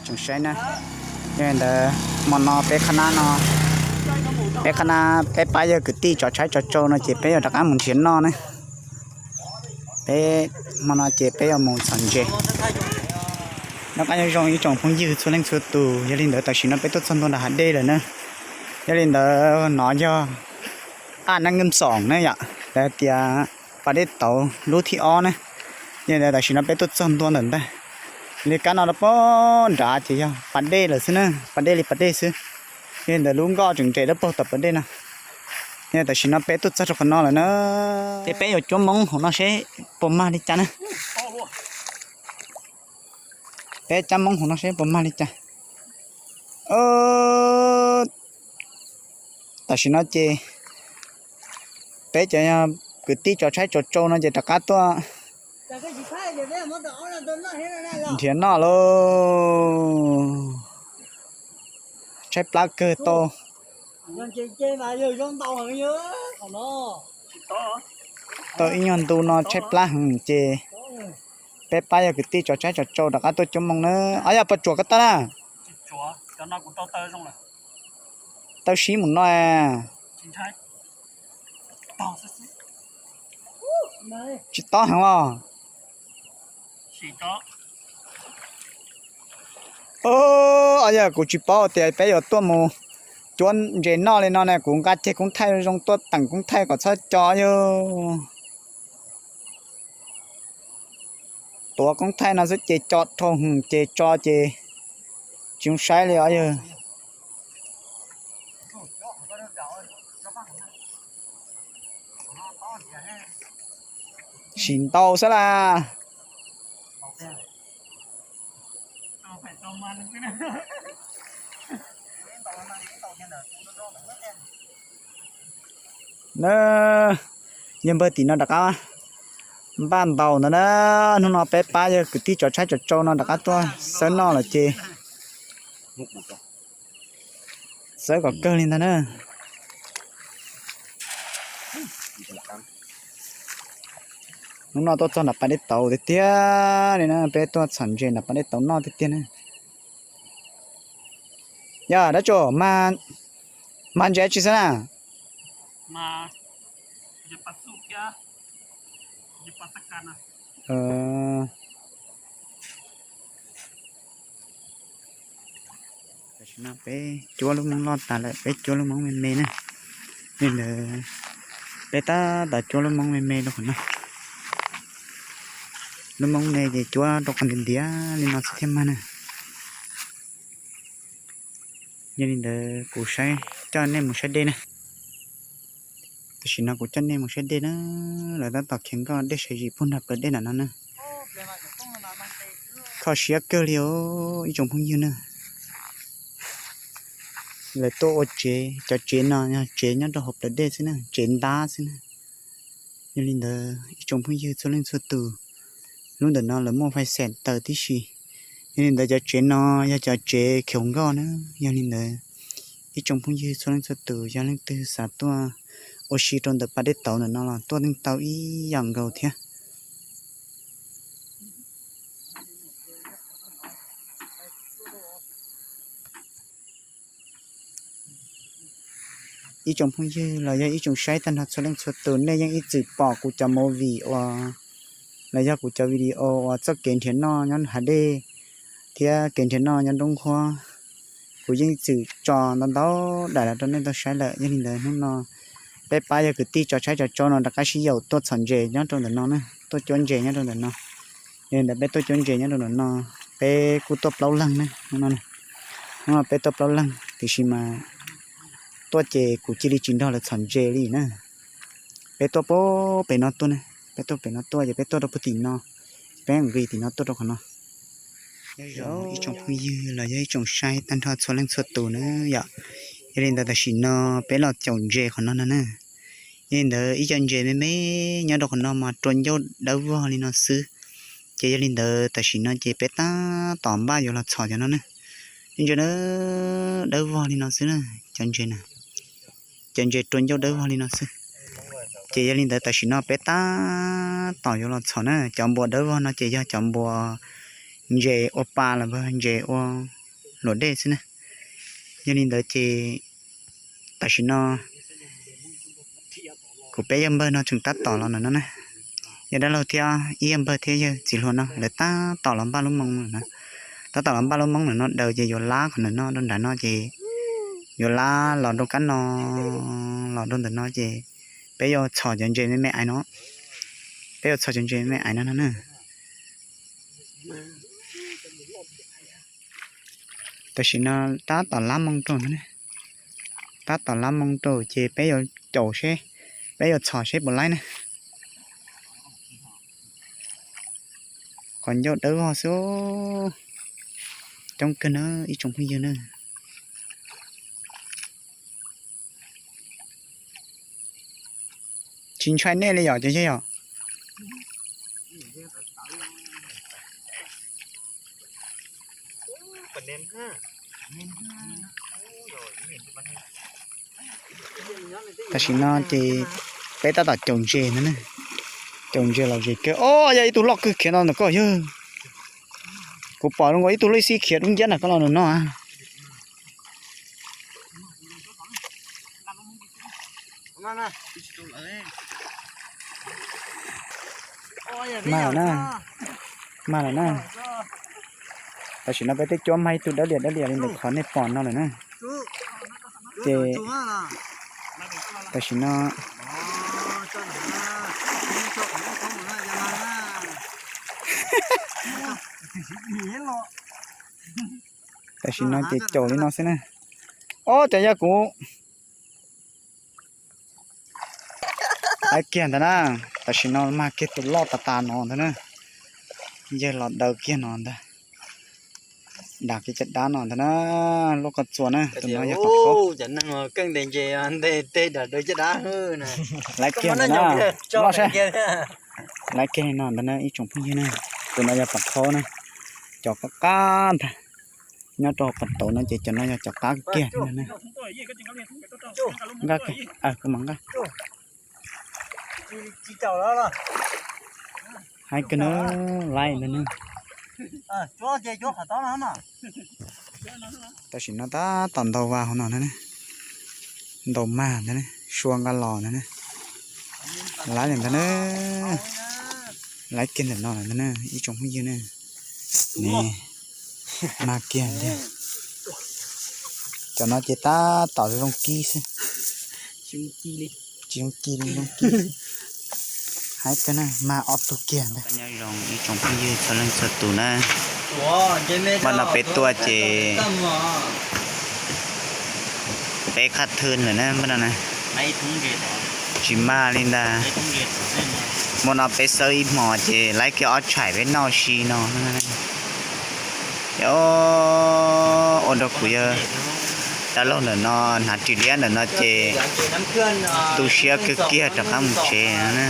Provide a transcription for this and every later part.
Tsoom saib na, yog li ntawd hmo no peb qhab nab no, peb qhab nab peb pab yawg kwv tij tso tshaib tso tsau no ces peb yuav rov qab mus nrhiav noj ne. Peb hmo no ces peb yuav mus txhom ntses. Noj qab nyob zoo ib tsoom phooj ywg txhua leej txhua tus, yog li ntawd tam sim no peb tuaj txog ntua nram hav dej lawm na. Yog li ntawd no yog Aj Nab Nkej Xoom ne yom, lawv tias pas dej tauv lub thib ob ne. Yog li ntawd tam sim no peb tuaj txog ntua ntawm ntag. Li kab no rau pem nrad ces yog pas dej lawm xwb na, pas dej li pas dej xwb. Yog li ntawd lub nkoj tseem nres dawb paug tom pas dej no. Yog tam sim no peb tuaj txog rau qhov no lawm na. Ces peb yuav cuab Hmoob hauv no seb puas mag li cas na. Peb cab Hmoob hauv no seb puas mag li cas. Tam sim no ces peb cov kwv tij tso tshaib tso tsau no ces rov qab tuaj nrhiav noj lauj. Tshaib plab kawg tau, tau ib nyuag ntu no tshaib plab heev ces peb pab yawg kwv tij tso tshaib tso tsau rov qab tuaj cuab Hmoob na. Ob yog puas tsuam koj taw na? Taw sib mus no. Tsis tob heev os. Os, yog kuv tsis paub tias peb yuav tuaj mus cuab ntses noj li no ne, kuv nqa ceg koob thaij zoo tuaj teem koob thaij kom txhob co yog. Tuav koob thaij no xwb ces co dhau hwm ces tso ces tsis zoo saib li os yog. Sim ntau xwb las. Na, yog npawg tim no rov qab npaj ntaus ntawd na. Hnub no peb pab yawg kwv tij tso tshaib tso tsau no rov qab tuaj xawb noj lawm ces xawb kom kawg li ntag na. Hnub no tuaj txog nram pas dej tauv tiag tiag li na, peb tuaj txhom ntses nram pas dej tauv noj tiag tiag na. Yog dab tsi, mag ntses tsi xwb na? Tam sim no peb cuab lub moob loj tas lawm, peb cuab lub moob me me na. Li ntawd peb tab tom cuab lub moob me me rau qhov no. Lub moob me ces cuab rau qhov ntiav ntiav li no xwb thiaj mag na. Yog li ntawd kuv saib coj nej mus saib dej na. Tam sim no kuv coj nej mus saib dej na. Lawv tab tom khiav nkoj dej sawv zis puag nram plawv dej nram no na. Kho siab kawg li os ib tsoom phooj ywg na. Lawv tuaj ua tsev, cov tsev no yog tsev nyob rau hauv plawv dej xwb na, tsev ntab xwb na. Yog li ntawd ib tsoom phooj ywg txhua leej txhua tus, lub ntawm no lawv muaj fais xees taws tib si. Yog li ntawd cov tsev no yog cov tsev khiav nkoj na. Yog li ntawd ib tsoom phooj ywg txhua leej txhua tus, yog leej twg xav tuaj ua si rau ntawm pas dej tauv ntawm no los tuaj yeej tau ib yam nkaus thiab. Ib tsoom phooj ywg los yog ib tsoom saib tag nrho txhua leej txhua tus, nej yeej ib txwm pom kuv cov movie uas los yog kuv cov video uas txoj kev nrhiav noj nyob hav dej thiab kev nrhiav noj nyob nruab nqhuab. Kuv yeej ib txwm tso ntau ntau daim los rau nej tau saib lawm. Yog li ntawd hnub no peb pab yawg kwv tij tso tshaib tso tsau no rov qab sib yaum tuaj txhom ntses nyob rau ntawm no na, tuaj cuab ntses nyob rau ntawm no. Yog li ntawd peb tuaj cuab ntses nyob rau ntawm no, peb kuj tuaj plaub leeg na. Hnub no peb tuaj plaub leeg tiam sis mas tuaj ces kuv cia li tsis nrog lawv txhom ntses li na. Peb tuaj pem no tuaj na, peb tuaj pem no tuaj ces peb tuaj rau puag tim no, peb nqis tim no tuaj rau qhov no. Nyob zoo ib tsoom phooj ywg los yog ib tsoom saib tag nrho txhua leej txhua tus na yom. Yog li ntawd tam sim no peb los caum ntses qhov no no na. Yog li ntawd ib co ntses me me nyob rau qhov no mas rua ncauj dawb vog li no xwb. Ces yog li ntawd tam sim no ces peb tab tom npaj yuav los txhom cov no na. Ntses dawb vog li no xwb na, cov ntses na, cov ntses rua ncauj dawb vog li no xwb. Ces yog li ntawd tam sim no peb tab tom yuav los txhom na. Cov npua dawb vog no ces yog cov npua ntses ua pa los ntses ua luam dej xwb na. Yog li ntawd ces tam sim no kuv peb yawg npawg no tseem tab tom los ntawm no na. Yog dab laug thiab ib yawg npawg thiab yawg txiv hluas no lawv tab tom los npaj lub moo na. Tab tom los npaj lub moo ntawm no daws ces yuav lab qhov ntawm no rau nram no ces yuav lab los rau kab no, los rau ntawm no ces peb yuav txhom cov ntses me me aiv no. Peb yuav txhom cov ntses me me aiv no no na. Tam sim no tab tom lab moo rau ntawd, tab tom lab moo rau ces peb yuav caum seb, peb yuav txhom seb puas laib na. Qhov ncauj dawb vog xwb, coob kawg na ib tsoom phooj ywg na. Tsis ntshai nej li yom cov yawg yom? Tam sim no ces peb tab tom caum ntses no na. Caum ntses los ze kawg. Os, yog ib tug loj kawg khiav no ntawm koj yawg. Kuv pom zoo nkaus ib tug loj xib khiav dub nciab ntawm koj los ntawm no. Mag lawm na, mag lawm na. Tam sim no peb twb cuab mag ib tug dawb liam dawb liam li ntawm qhov nej pom no lawm na. Ces tam sim no tam sim no ces caum li no xwb na. Ob, cov yawg kuv laib kiag ntawd na. Tam sim no mag kiag tus loj tas tas no ntag na. Yawg los daws kiag no ntag. Dam kiag caj dab no ntag na. Loj koj txua na, tus no yog pom khaub. Laib kiag ntawd na. Loj saib. Laib kiag li no ntag na ib tsoom phooj ywg na. Tus no yog pom khaub na. Cov qab qab ntag. Nyob rau pas tauv no ces cov no yog cov qab kiag na. Nqa, kuv mam nqa. Haib kawg na, laib ntag na. Tam sim no tab tom ntaus vas hauv no na, ntaus mag ntag na, sua nqa los ntag na. Laib li ntag na, laib kiag ntawm no ntag na ib tsoom phooj ywg na. Mag kiag ntag. Cov no ces tab tom zoo kib xwb. Tsis zoo ci li, zoo kib. Haib kawg na, mag ob tug kiag ntag. Nyob zoo ib tsoom phooj ywg txhua leej txhua tus na. Npaj no peb tuaj ces peb qhab thwj lawm na, npaj no na. Tsis mag li ntag. Npaj no peb xawb ib hmos ces laib kiag ob tshais peb noj si no. Ua rau kuv yawg dab laug ntawm no hnav ris liab ntawm no ces tu siab kawg kiag rov qab mus tsev na.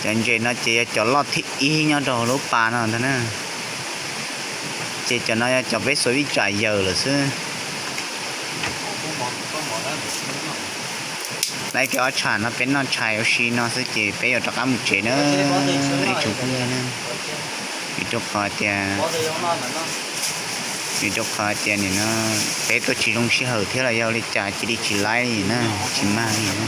Cov ntses no ces yog cov loj thib ib nyob rau hauv lub pas no ntag na. Ces cov no yog cov peb xuas vij tsam yaws lawm xwb. Laib kiag ob tshais no peb noj tshais ua si no xwb ces peb yuav rov qab mus tsev na ib tsoom phooj ywg na. Vim rau qhov tias, vim rau qhov tias nim no peb tuaj tsis zoo sij hawm thiab los yog li cas cia li tsis laib li na, tsis mag li na.